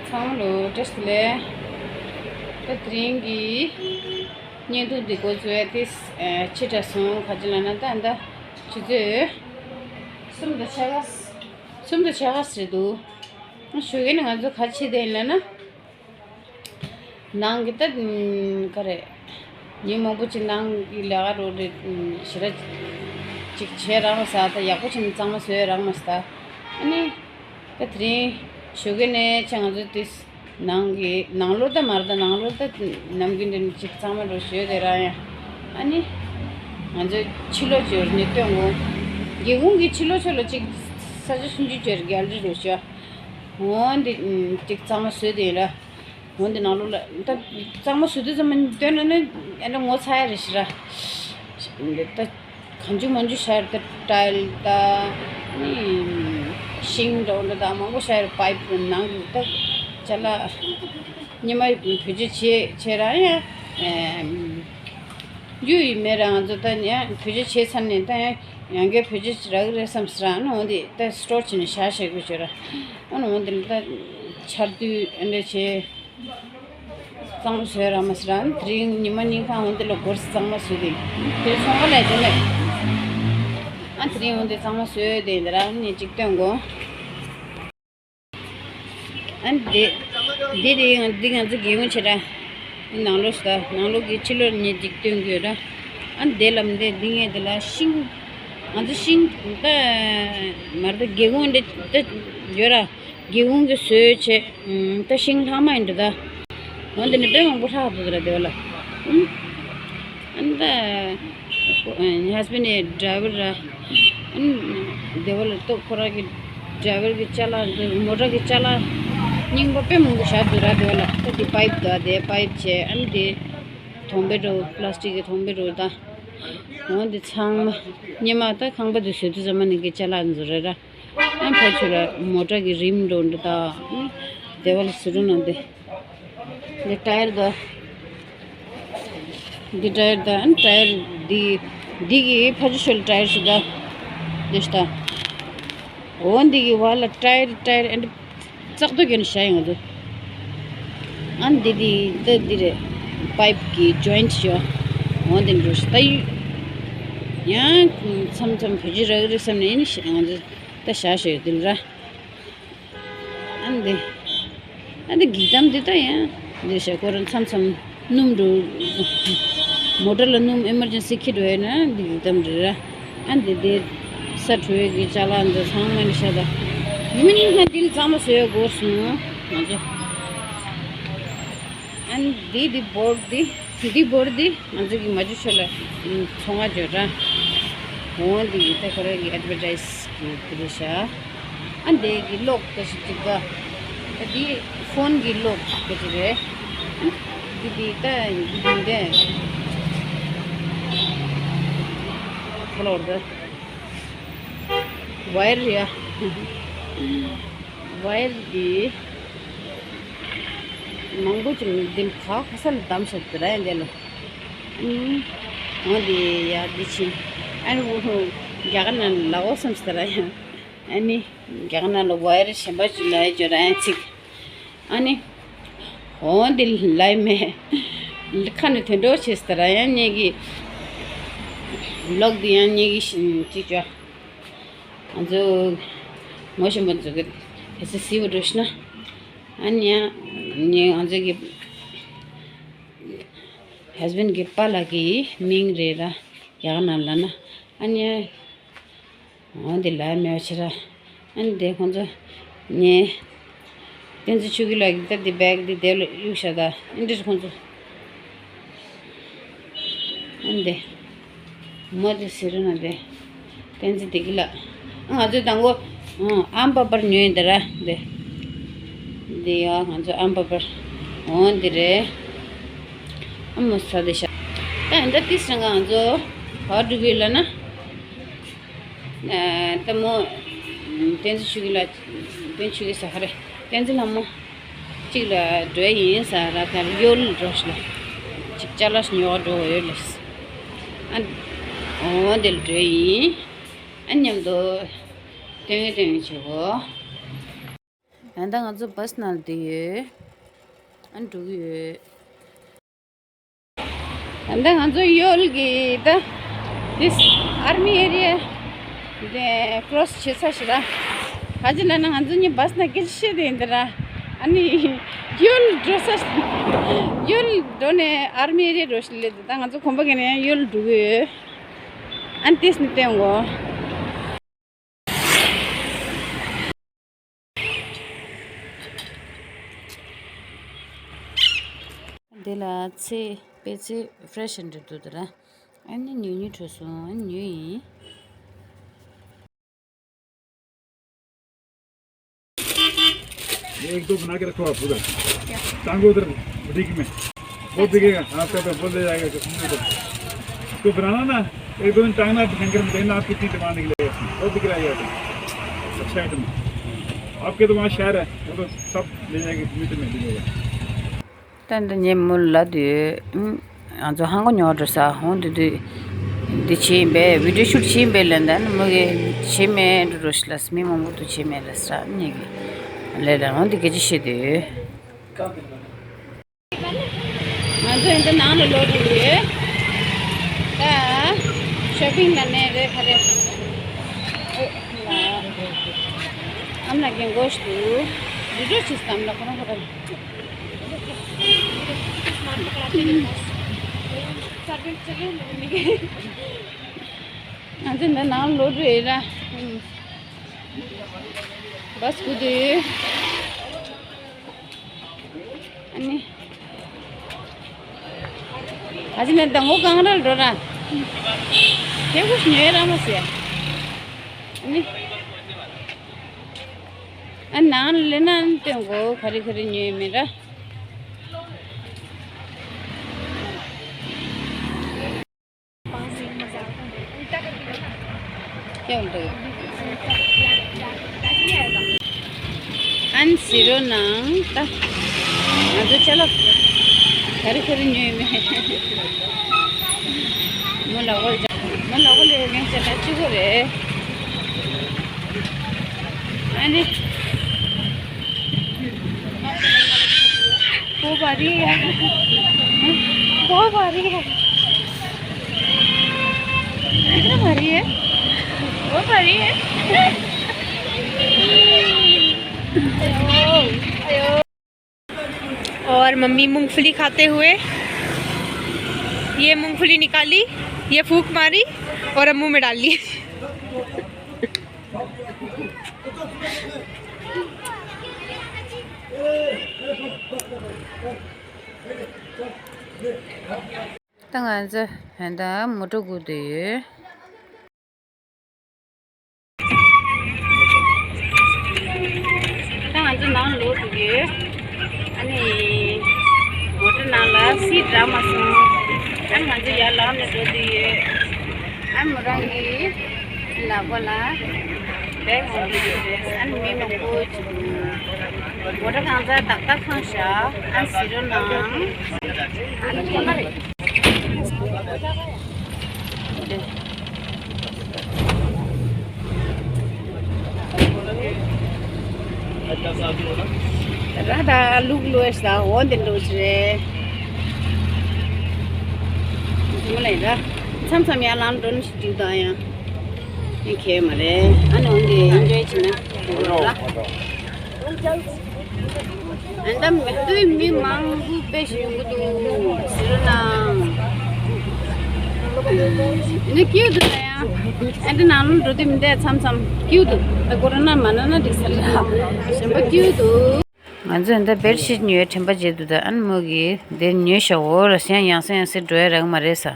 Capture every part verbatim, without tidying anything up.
ཚང་མ་ལོ་བཀྲ་ཤིས་བདེ་ལེགས། ད་དེ་རིང་གི་བརྙན་ཐུང་འདི་འགོ་བཙུགས་ཡ་དེ་ཕྱི་དྲགས་སོང་། ག་ཅི་ལབ་ན་ད་ད་ཆུ་ཚོད་གསུམ་དང་ཕྱེད་ཀ་གསུམ་དང་ཕྱེད་ཀ་ཟེར་འདུག་ཞོགས་ཀས་ནས་ང་ཚོ་ག་ཅི་བྱས་ཡིན་ལབ་ན། ནང་གི་ད་ག་རེ། ཉིན་མང་པོ་ཅིག་ནང་གི་ལས་ཀ་རོགས་རེད། ཞེ་དྲག་ཅིག་བྱས་རག་མ་སོང་། ད་ཡག་པོ་བྱས་ནས་གཙང་མ་བཟོས་རག་མ་སོང་། ད་ཨ་ནི་ད་དེ་རིང་ཞོགས་ཀས་ནས་ཆ་ང་ཚོ་དེ་ནང་གི་ནང་ལོགས་ད་མར་ད་ནང་ལོགས་ད་ནམ་རྒྱུན་དེ་ནས་ཅིག་གཙང་མ་རོགས་བཟོས་དེ་རག་ཡ། ཨ་ནི་ང་ཚོ་ཕྱི་ལོགས་ཅིག་ནས་སྟོན་དགོས། སྒེའུ་ཁུང་གི་ཕྱི་ལོགས་ཕྱོགས་ལ་ཅིག་ས་ཆ་ཆུང་ཆུང་ཅིག་གེ་ལ་རི་རོགས་བྱས། འོ་འདི་ཅིག་གཙང་མ་བཟོས་དེ་ར། འོ་འདི་ནང་ལོགས་ལ་ད་གཙང་མ་བཟོས་དུས་ཙམ་མ་སྟོན་ན་ནི་ཨེ་འདྲ་ངོ་ཚ་ཡ་རེད་ཤི་ར། ད་གང་བྱུང་མང་བྱུང་ཤར་ད་ཊའིལ་ད་ནི་ཤིང་འདྲ་འདྲ་ད་མང་པོ་ཤར། པའིབ་ནང་གི་ད་ཅ་ལག་ཉི་མ་བེད་སྤྱོད་བྱེད་བྱེད་ར་ཡ། གཡུ་ཡི་མེད་ར། ང་ཚོ་ད་ཡང་བེད་སྤྱོད་བྱས་ཚར་ནས་ད་ཡང་ཡང་བསྐྱར་བེད་སྤྱོད་རག་གི་རེད་བསམ་སི་ར། ཨ་ནི་འོ་འདི་ད་སི་ཊོར་བྱས་ནས་བཞག་བཞག་དགོས་བྱོས་ར། ཨ་ནི་འོ་འདི་ལ་ད་ཆར་དུས་ཨེ་འདྲ་བྱས། གཙང་མ་བཟོས་ར་མ་ཟེར་ར། དེ་རིང་ཉི་མ་གཉིས་ཁ་འོན་ཏེ་ལ་སྒོར་གཙང་མ་བཟོས་ཏེ། དེ་ཚོང་པ་ལས་དེ་ནས་ཨ་དེ་རིང་འོན་ཏེ་གཙང་མ་བཟོས་ཏེ་འདི་ར་ནས་ཅིག་སྟོན་དགོ། ཨ་འདི་འདི་རིང་འདི་ང་ཚོ་སྒེའུ་ཁུང་ཕྱེ་ར། ནང་ལོགས་ད་ནང་ལོགས་ཀྱི་ཕྱི་ལོགས་ནས་ཅིག་སྟོན་དགོས་ར། ཨ་འདི་ལམ་འདི་འདི་ངས་འདི་ལ་ཤིང་། ང་ཚོ་ཤིང་ད་མར་ད་སྒེའུ་ཁུང་འདི་ད་ཡོད་ར། སྒེའུ་ཁུང་གི་བཟོས་བྱས། ད་ཤིང་ལྷག་མ་ཡིན་འདྲ་ད། འོན་ཏེ་ནི་དཔེ་མང་པོ་ལྷག་འདུག་ར་དེ་བ་ལ། ཨ་ནི་ད་ངའི་ཧས་བྷེན་ཌི་ཌི་རའི་ཝར་ར། ཨ་ནི་དེ་བ་ལ་ཏོག་ཁོ་རང་གི་ཌི་རའི་ཝར་གི་ཅ་ལག་གི་མོ་ཊ་གི་ཅ་ལག་རྙིང་པ་དཔེ་མང་པོ་བཞག་འདུག་ར་དེ་བ་ལ། ད་དེ་པའིབ་ད་དེ་པའིབ་བྱས། ཨ་ནི་དེ་དོམ་པའི་རོ། པ་ལ་སི་ཊིག་གི་དོམ་པའི་རོ་ད། འོན་ཏེ་ཚང་མ་སྔོན་མ་ད་ཁང་པ་དེ་བཟོས་དུས་ཙམ་མ་ནས་གི་ཅ་ལག་འཛུལ་རེད་ར། ཨ་ཕར་ཚུར་ལ་མོ་ཊ་གི་རིམ་འགྲོ་འདྲ་དང་། དེ་བ་ལ་ཟེར་རུ་ན་འདི། འདི་ཊའེར་དང་། འདི་ཊའེར་དང་། ཨ་ཊའེར་འདི། འདི་གི་ཕར་ཚུར་ལ་ཊའེར་ཞིག་དང་། འདི་ཞིག་དང་། འོ་འདི་གི་བར་ལ་ཊའེར་ཊའེར་ཨེ་འདྲ་བཙག་འདུག་གྱོན་བཞག་ཡོང་འདུག་ཨ་འདི་འདི་ད་འདི་རེད། པའིབ་གི་ཇོ་ཡིན་ཊི་ཞོ། འོ་འདི་འགྲོ་ཞིག་ད་ཡུ། ཡང་མཚམས་མཚམས་བེད་སྤྱོད་རག་གི་རེད་བསམ་ནས་ཡིན་ང་ཚོ། ད་བཞག་ཞོར་འདི་ལ་ར། ཨ་འདི། ཨ་འདི་འགྱིག་དམ་འདི་ད་ཡང་འདི་བཞག་ཁོ་རང་མཚམས་མཚམས་སྣུམ་འགྲོ། མོ་ཊ་ལ་སྣུམ་ཨེ་མར་ཇེན་སི་འཁྱེར་འགྲོ་ཡ་ན་འདི་འགྱིག་དམ་རེད་ར། ཨ་འདི་འདི་ས་བྲོ་བའི་གི་ཅ་ལག་འདི་ཚང་མ་ནི་བཞག་ད། ཉི་མ་གཉིས་ལྷག་འདི་ལ་གཙང་མ་བཟོ་ཡ་དགོས་སོང་ང་ཚོ། ཨ་འདི་འདི་བོར་འདི། འདི་བོར་འདི་ང་ཚོ་གི་མ་ཇུ་ཆོས་ལ་ཚོང་ང་འཇོག་ར། འོ་འདི་ད་ཁོ་རང་གི་ཨེཌ་བར་ཊའིཛ་གི་འདི་རེད་ཤག་ཨ་འདི་གི་གློག་ད་ཞིག་ཅིག་ད། ཨ་འདི་ཕོན་གི་གློག་ག་ཅིག་རེད། འདི་འདི་ད་འདི་འདི་འདི་ཁ་ལོར་ད། ཝའེར་ཡ། ཝའེར་འདི་མང་པོ་ཅིག་འདི་ཁ་ཁ་ས་ལ་བསྡམས་བཞག་འདི་ར་ཡ་འདི་ལ། ཨུམ། འོ་འདི་ཡ་འདི་ཕྱིན། ཨ་ནི་འོ་ཧོ་རྒྱ་གར་ནང་ལ་འོ་བསམ་ཟེར་ར་ཡ། ཨ་ནི་རྒྱ་གར་ནང་ལ་ཝའེར་གཞན་པ་ཅིག་ལ་ཡ་འཇོག་ར་ཡ་ཚིག་ཨ་ནི། འོ་འདི་ལ་ཡ་མེད། ཁ་ནས་དོན་འགྲོ་བྱེད་ཟེར་ར་ཡ་ངེད་ཀྱི་ལོག་འདི་ཡ་ངེད་ཀྱི་ཅིག་ཅོ། ང་ཚོ་ངོ་ཤེས་པ་ཚོ་གི་དེ་ཚོ་གཟིགས་པ་འགྲོ་ཤི་ན། ཨ་ནི་ཡ་ངེད་ང་ཚོ་གི་ཧས་བྷེན་གྱི་པཱ་ལགས་ཀྱི་མིང་རེད་ར། ཡག་ན་ལ་ན། ཨ་ནི་ཡ། འོ་འདི་ལ་མེད་པ་ཕྱིར། ཨ་ནི་དེ་ཁོང་ཚོ་ངས་བསྟན་འཛིན་ཆོས་སྐྱིད་ལགས་ཀྱིས་ད་འདི་བེག་འདི་དེ་ལ་གཡུགས་བཞག་ད་ཨིན་འདྲ་ཁོང་ཚོ། ཨ་ནི་དེ་མོ་དེ་ཟེར་ན་དེ་བསྟན་འཛིན་བདེ་སྐྱིད་ལགས། ང་ཚོའི་དང་པོ་ཨམ་པ་པར་ཉོས་ཡིན་ད་ར་དེ། འདི་ཡ་ང་ཚོ་ཨམ་པ་པར། འོ་འདི་རེད། ཨ་མོ་ས་དེ་ཤ། ད་ཨིན་ད་ཏིས་རང་ང་ཚོ་བར་འགྲོ་གི་ལ་ན། ལྟད་མོ། བསྟན་འཛིན་ཆོས་སྐྱིད་ལགས། བསྟན་ཆོས་སྐྱིད་ཟེར་ག་རེ། བསྟན་འཛིན་ལྷ་མོ། གཅིག་ལ་འགྲོ་ཡིན་ཟེར་ར་ཁར་ཡོལ་འགྲོ་ཞིག་ལ། གཅིག་ཅ་ལག་ཉོ་བ་འགྲོ་ཡོད་ལ། ཨ། འོ་འདི་ལ་འགྲོ་ཡིན། ཨ་མཉམ་དུ། སྟོན་སྟོན་བྱེད་གོ། ད་ལྟ་ང་ཚོ་བཱས་ནང་བསྡད་ཡོད། ཨ་འགྲོ་གི་ཡོད། ད་ལྟ་ང་ཚོ་ཡོལ་གྱི་ད་this army area དེ་cross བྱེད་ས་ཞིག་ར། ག་ཅི་ལབ་ན་ང་ཚོ་གཉིས་བཱས་ནང་སྐད་ཆ་བཤད་དེ་ཡིན་ད་ར། ཨ་ནི་ཡོལ་འགྲོ་ས་ཡོལ་འགྲོ་ནས་army area འགྲོ་ཞིག་སླེབས་དེ། ད་ང་ཚོ་གོམ་པ་བརྒྱབ་ནས་ཡང་ཡོལ་འགྲོ་གི་ཡོད། ཨ་ནི་ཏིས་ནི་བསྟན་གོ། འདི་ལ་ཚེ་དཔེ་ཚེ་fresh and འདུག་ད་ར། ཨ་ནི་ཉོ་ཉོ་འགྲོ་སོང་། ཨ་ནི་ཉོས་ཡིན། एक दो बना के रखो आप उधर। टांगो उधर डिग्गी में। बहुत बिकेगा। हाँ, पे, पे, बोल दे जाएगा कि तुमने तो, तो बनाना ना, एक दो दिन टांगना, भयंकर में देखना, आपकी इतनी डिमांड निकलेगा। बहुत बिक रहा है ये आइटम। अच्छा आइटम है। आपके तो वहाँ शहर है, वो तो सब ले जाएंगे, मीटर में बिकेगा। ད་འདི་ཉེ་མོ་ལ་དུས་ང་ཚོ་ཧང་གོ་ཉོ་འགྲོ་ས་ཧོང་དུ་དུས་འདི་ཆེ་ཡིན་པས། video shoot ཆེ་ཡིན་པས་ལན་ད་ནི་མོ་གི་ཆེ་མེད་འགྲོ་རོ་ཤི་ལ་སི་མི་མང་པོ་དུ་ཆེ་མེད་ལ་ས་ཉེ་གི་ལས་ལ་ཧོང་དུ་སྐད་ཆ་བཤད་དུས། ང་ཚོ་འདི་ནང་ལ་ལོག་འགྲོ་ཡོད། ད་shopping ལ་ནས་རེད་ཁ་རེད། ཨམ་ལགས་རྒན་གོག་ཞིག་འདུག་འདི་འདྲ་ཞིག་བསམ་ན་ཁོ་རང་ཁོ་རང་། ང་ཚོ་འདི་ནང་ལོག་འགྲོ་ཡོད་ར། བཱས་སྒུག་འདུག་ཨ་ནི། ཨ་ཅེ་ནས་ད་ངོ་གང་ར་འགྲོ་ར། དེ་ཀུ་ཤི་ཉོས་ར་མ་ཟེར། ཨ་ནི། ཨ་ནང་ལེ་ན་སྟོན་གོ་ག་རེ་ག་རེ་ཉོས་མེད་ར། ཁྱེད་འདུག་ཨན་ཟི་རོ་ནང་ད་ང་ཚོ་ཅ་ལག་ག་རེ་ག་རེ་ཉོས་མེད། མོ་ལ་གོ་ལ་མོ་ལ་གོ་ལ་ངས་ཅ་ལག་གཅིག་པོ་རེད། ཨ་ནི། वो भारी है। वो भारी है। कितना भारी है? वो भारी है। और मम्मी मूंगफली खाते हुए, ये मूंगफली निकाली, ये फूंक मारी और अब मुंह में डाल ली। ད་ང་ཚོ་ཧན་ད་མོ་ཊ་སྒུག་བསྡད་ཡོད། ད་ང་ཚོ་ནང་ལོག་འགྲོ་གི་ཡོད། ཨ་ནི་མོ་ཊ་ནང་ལ་སིཊ་རག་མ་སོང་། ད་ང་ཚོ་ཡར་ལངས་ནས་འགྲོ་འདོད་ཡོད། ཨ་མོ་རང་གི་ལག་པ་ལ་བེག་འོང་གི་ཡོད་རེད། ཨ་ནི་མི་མང་པོ་ཅིག་མོ་ཊ་གང་ཚ་ཏག་ཏག་ཁང་བཞག་ཨ་ནི་ཟི་རོ་ནང་། ཨ་ནི་ཁོ་ན་རེད། ར་ད་ལུག་ལོས་ད་འོ་འདི་འགྲོ་ཆེ། མོ་ལས་ར་མཚམས་མཚམས་ཡར་ལངས་འགྲོ་ནི་ཞིག་འགྲིག་དང་ཡང་ཡིན་ཁྱེད་མ་རེད། ཨ་ནི་འོ་འདི་ཨེན་ཇོའི་བྱེད་ན་འགྲོ་ར། ཨན་ད་མི་ལྟོས་མི་མང་པོ་དཔེ་ཞིག་ཡོང་གི་འདུག་ཟེར་ན། ནི་སྐྱིད་འདུག་ད་ཡང་། ཨན་ད་ནང་ལོགས་འགྲོ་དུས་མི་འདས་མཚམས་མཚམས་སྐྱིད་འདུག་ད་ཀོ་རོ་ན་མ་ན་ན་འགྲིག་ས་རེད་ལ། གཞན་པ་སྐྱིད་འདུག་ང་ཚོས་ཨན་ད་བེད་ཤིཊ་ཉོས་དྲན་པ་བརྗེད་འདུག་ད་ཨན་མོ་གིས་འདིར་ཉོས་ཤག་འོ་ར་སེང་ཡང་སེང་ཡང་སེ་འགྲོ་ཡ་རག་མ་རེད་ས།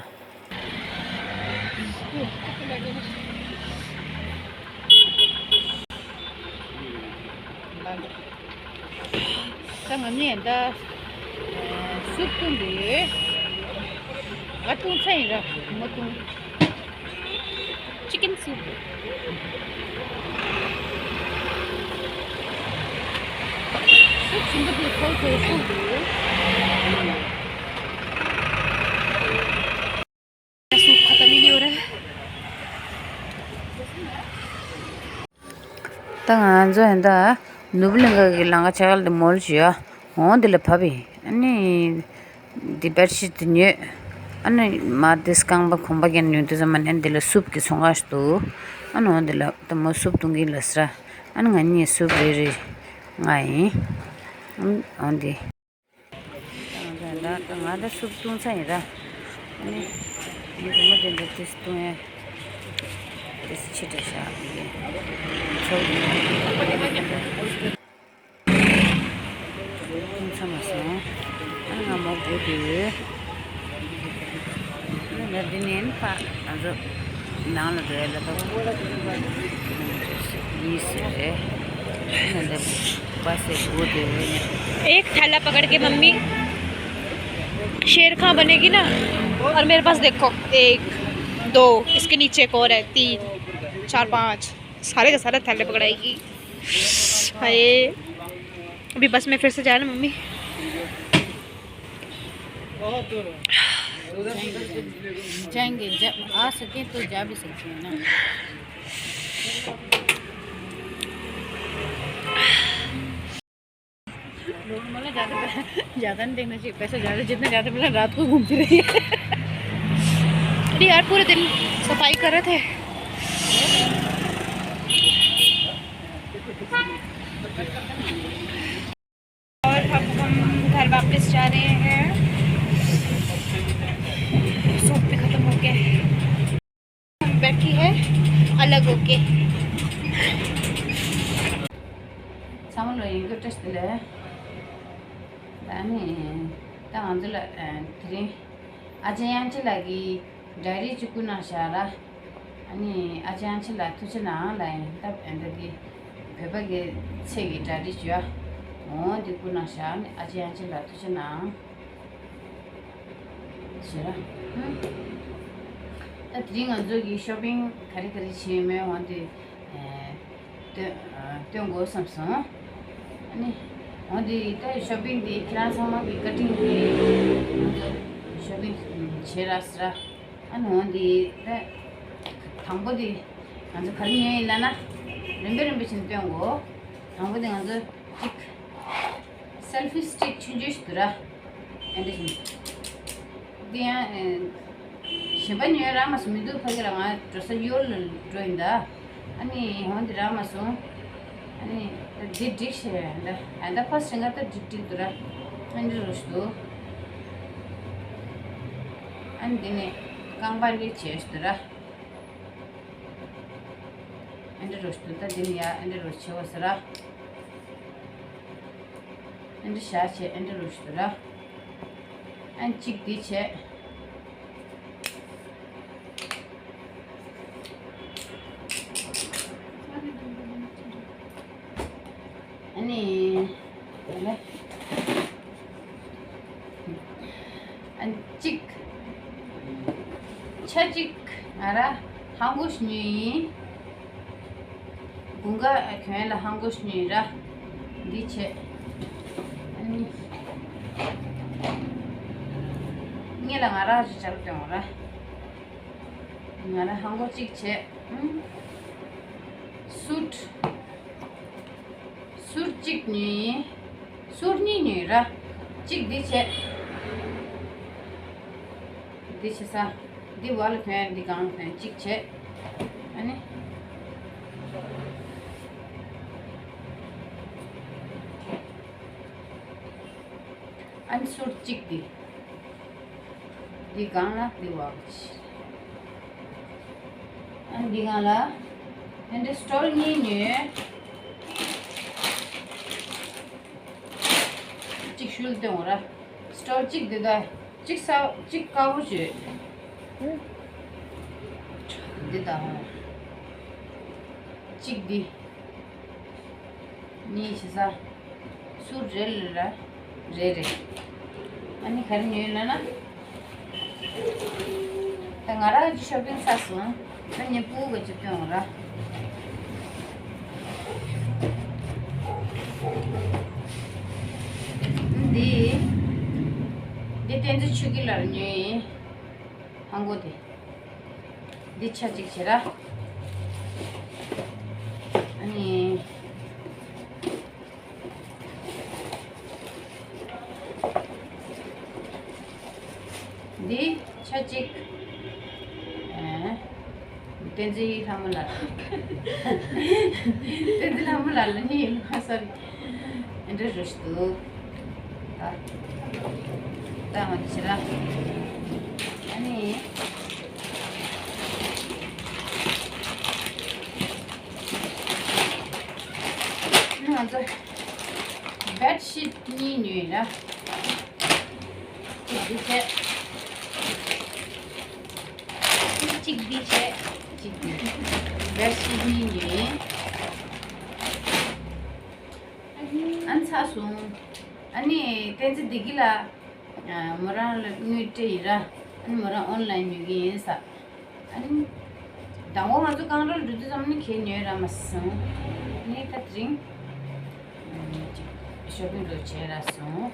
ད་ང་གཉིས་ད་སུབ་བཏུང་གི་ཡོད། ཨ་བཏུང་ཚར་ཡིན་ར་མོ་བཏུང་། Chicken soup. སུབ་ཞིམ་པོ་དེ་ཁོལ་དེ་བཏུང་གི་ཡོད། ད་ང་ཚོ་ཧན་ད་ ནོར་བུ་གླིང་ག་གི་ལམ་ཁ་ཆེ་ཁ་ལ་དེ་མོལ་བྱས་ཡ། འོང་དེ་ལ་བབས་ཡིན། ཨ་ནི་དེ་བེཌ་ཤིཊ་དེ་ཉོས། ཨ་ནི་མ་དེ་རྐང་པ་གོམ་པ་རྒྱག་ཉོས་དུས་ཙམ་པ་ནས་དེ་ལ་སུབ་ཀྱི་ཚོང་ཁང་ཞིག་འདུག་ཨ་ནི་འོང་དེ་ལ་ད་མོ་སུབ་བཏུང་གི་ལ་ཟེར། ཨ་ནི་ང་གཉིས་སུབ་རེ་རེ་མངགས་ཡིན། ཨ་འོང་དེ། ད་ང་ད་སུབ་བཏུང་ཚར་ཡིན་ར། ཨ་ནི་ངའི་བུ་མོ་དེ་འདྲ་དེ་བཏུང་ཡ། དེ་ཕྱི་དྲ་བཞག་ཡིན། ཚོགས་ཡིན། ཚང་མ་སོང་། ཨ་ང་མོ་སྒུག་དུས། ཨ་ནི་འདི་ནས་ཕ་ང་ཚོ་ནང་ལ་འགྲོ་ཡ་ལ་ད་གཉིས་ཟེར་རེད། ཨ་ནི་འདི་པ་སེ་སྒུག་དུས། एक थैला पकड़ के मम्मी शेर खां बनेगी ना। और मेरे पास देखो, एक, दो, इसके नीचे एक और है, तीन, चार, पांच, सारे के सारे थैले पकड़ाएगी। हाय। अभी बस में फिर से जाना मम्मी। जाएंगे, जा, आ सके तो जा भी सकते हैं ना। मतलब ज़्यादा, ज़्यादा नहीं देखना चाहिए, पैसा ज़्यादा, जितना ज़्यादा मिला, रात को घूमती रही है। अरे यार, पूरे दिन सफाई कर रहे थे। और अब हम घर वापस जा रहे हैं। सूप भी खत्म हो गया है। हम बैठी है अलग होके। ཚང་མ་ལ་ཡིན་གྱི་བཀྲ་ཤིས་བདེ་ལེགས། ད་ནི་ད་ང་ཚོ་ལ་དེ་རིང་ཨ་ཅག་དབྱངས་ཅན་ལགས་ཀྱིས་ཌའི་རི་ཅིག་བསྐུར་གནང་བཞག་ར། ཨ་ནི་ཨ་ཅག་དབྱངས་ཅན་ལགས་ཐུགས་རྗེ་གནང་ལབ་ཡིན། ད་ཨེ་འདྲ་འདི་བོད་པ་གི་ཚེ་གི་ཌའི་རི་ཅིག་ཡ། འོ་འདི་བསྐུར་གནང་བཞག་ཨ་ནི་ཨ་ཅག་དབྱངས་ཅན་ལགས་ཐུགས་རྗེ་གནང་། ཞེས་ར། ད་དེ་རིང་ང་ཚོ་གི་ཤོ་པིང་ག་རེ་ག་རེ་བྱས་མེད་འོ་འདི་སྟོན་སྟོན་དགོས་བསམ་སོང་། ཨ་ནི་འོ་འདི་ད་ཤོ་པིང་འདི་ཁྱེད་རང་ཚང་མ་གི་བཀའ་དྲིན་གྱིས་ང་ཚོ་ཤོ་པིང་བྱས་ར་ཟེར་ར། ཨ་ནི་འོ་འདི་ད་དང་པོ་འདི་ང་ཚོ་ག་རེ་ཉོས་ཡིན་ལབ་ན། རིམ་པས་རིམ་པས་བྱས་ནས་སྟོན་དགོས། དང་པོ་འདི་ང་ཚོ་གཅིག་སེལ་ཕི་སི་ཊིག་ཆུང་ཆུང་ཞིག་འདུག་ར། ཨེ་འདྲ་ཞིག་འདི་ཡང་ཨེ། གཞན་པ་ཉོས་རག་མ་སོང་། མི་འདུག་ཕ་གི་ལ་ང་འགྲོ་ས་ཡུལ་ལ་འགྲོ་ཡིན་ད། ཨ་ནི་འོ་འདི་རག་མ་སོང་། ཨ་ནི་ད་འདི་འགྲིག་ཤེས་ད། ཨ་ད་ཕ་སེང་ག་ད་འགྲིག་འགྲིག་འདུག་ར། ཨ་འདྲ་རོ་ཞིག་འདུག་ཨ་ནི་འདི་ནི་རྐང་པ་འདི་བྱས་ཞིག་འདུག་ར། ཨ་འདྲ་རོ་ཞིག་འདུག་ད་འདི་ནི་ཡ་ཨ་འདྲ་རོ་བྱས་བ་ཟེར་ར། ཨེ་འདྲ་བཞག་བྱས་ཨེ་འདྲ་རུ་ཞུ་ར། ཨན་གཅིག་འདི་བྱས། ཨ་ནི། དེ་ནས། ཨན་གཅིག་ཆ་གཅིག་ང་ར་ཧང་གོ་ཞུ་ཉོས་ཡིན། དགུན་ཁ་གྱོན་ལ་ཧང་གོ་ཞུ་ཉོས་ཡིན་ར། འདི་བྱས། ཨ་ནི། ངེད་ལ་ང་ར་ཅིག་བྱ་རུ་སྟོན་འོང་ར། ང་ར་ཧང་གོ་གཅིག་བྱས། ཨུམ། སུཊ། སུཊ་གཅིག་ཉོས་ཡིན། སུཊ་གཉིས་ཉོས་ར། གཅིག་འདི་བྱས། འདི་བྱས་ས། འདི་བར་ལ་གྱོན་འདི་སྒང་ལ་གྱོན་གཅིག་བྱས། ཨ་ནི། ཨ་ནི་སུཊ་གཅིག་འདི། འདི་སྒང་ལ་འདི་བ་གི། ཨ་འདི་སྒང་ལ། ཨ་འདི་སི་ཊོལ་གཉིས་ཉོས། གཅིག་ཤུལ་སྟོན་འོང་ར། སི་ཊོལ་གཅིག་འདི་ད། གཅིག་ས་གཅིག་དཀར་པོ་བྱོས། འདི་ད། གཅིག་འདི། གཉིས་བྱེད་ས། སུ་རེ་ལ་རེ་རེ། ཨ་ནི་ག་རེ་ཉོས་ལབ་ན། ད་ང་རང་གི་ཤོ་པིང་ཚར་སོང་། ད་ངས་སྤུ་གུ་གཅིག་སྟོན་འོང་ར། འདི། འདི་བསྟན་འཛིན་ཆོས་སྐྱིད་ལགས་ཉོས་ཡིན། ཧང་གོ་དེ། འདི་ཆ་གཅིག་བྱེད་ར། ཨ་ནི། བསྟན་འཛིན་ལྷ་མོ་ལགས། བསྟན་འཛིན་ལྷ་མོ་ལགས་ལ་ནི་ཡིན་ལ་སོ་རི། ཨེ་འདྲ་རུ་ཞིག་འདུག་ད་ད་ང་ཚོ་ཕྱི་ར། ཨ་ནི། ང་ཚོ་བེད་ཤིད་གཉིས་ཉོས་ར། གཅིག་འདི་བྱས། གཅིག་འདི་བྱས། གཅིག་འདི། བེད་ཤིད་གཉིས་ཉོས། ཨ་ནི་ཚར་སོང་། ཨ་ནི་བསྟན་འཛིན་བདེ་སྐྱིད་ལགས། ཨ། མོ་རང་ལ་དངུལ་སྤྲད་ཡིན་ར། ཨ་ནི་མོ་རང་ཨོན་ལན་ཉོ་གི་ཡིན་ས། ཨ་ནི་དང་པོ་ང་ཚོ་རྐང་རོལ་འགྲོ་དུས་ཙམ་ནི་གས་ཉོས་ར་མ་སོང་། ཨ་ནི་ད་དེ་རིང་ཨ་ནི་ཅིག་ཤོ་པིང་འགྲོ་བྱས་ར་སོང་།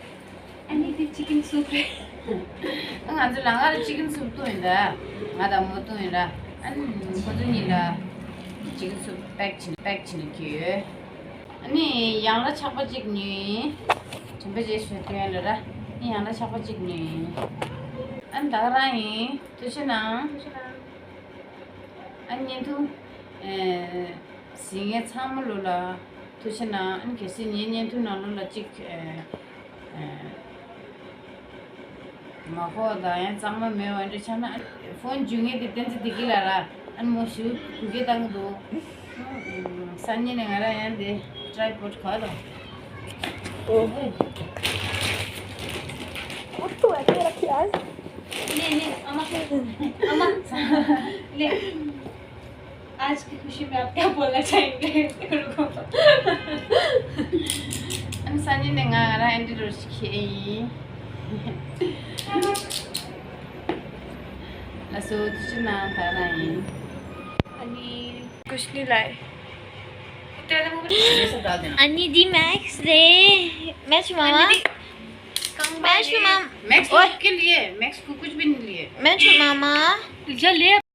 ཨ་ནི་དེ་ཅི་ཀིན་སུབ་རེད། ཨ། ང་ཚོ་ལམ་ཁ་ལ་ཅི་ཀིན་སུབ་བཏུང་ཡིན་ར། ང་དང་མོ་བཏུང་ཡིན་ར། ཨ་ནི་ཁོ་ཚོ་གཉིས་ལ་ཅི་ཀིན་སུབ་པེག་བྱིན་པེག་བྱིན་ནས་འཁྱེར་ཡོད། ཨ་ནི་ཡང་ལ་ཆག་པ་གཅིག་ཉོས། དྲན་པ་རྗེས་སུ་སྟོན་ལ་ར། ཨ་ནི་ཡང་ལ་ཆག་པ་གཅིག་ཉོས། ཨ་ནི་ད་ག་རང་ཡིན། ཐུགས་རྗེ་གནང་། ཨ་ནི་བརྙན་ཐུང་། ཨེ། གཟིགས་མཁན་ཚང་མ་ལོ་ལ་ཐུགས་རྗེ་གནང་། ཨ་ནི་གལ་སྲིད་ངའི་བརྙན་ཐུང་ནང་ལོ་ལ་གཅིག་ཨེ། ཨེ། མ་ཧོ་དང་ཡང་གཙང་མ་མེད་པ་འདྲ་ཆགས་ན། ཨ་ནི་ཕོན་འཇུ་མཁན་དེ་བསྟན་འཛིན་བདེ་སྐྱིད་ལགས་ར། ཨ་ནི་མོ་ཞུ་གུ་གེ་བཏང་གི་འདུག་སང་ཉིན་ནས་ང་རང་ཡང་དེ་ཊི་རའི་པོཌ་ག་དང་། ཨོ་ཧོ། ཨོ་ཏོ་ཨ་ཏེ་ར་ཁི་ཨ། ལེ་ལེ་ཨ་མ། ཨ་མ། ལེ། आज की खुशी में आप क्या बोलना चाहेंगे? रुको। ཨ་ནི་སང་ཉིན་ནས་ང་ང་རང་ཨེ་འདྲ་རུ་ཞིག་ཁྱེར་ཡིན། ལགས་སོ། ཐུགས་རྗེ་གནང་། ད་རང་ཡིན། ཨ་ནི། कुछ नहीं लाए। अनी दी मैक्स दे। मैक्स मामा। मैक्स मामा। मैक्स ओए। के लिए, मैक्स को कुछ भी नहीं लिए। मैक्स मामा। जा ले।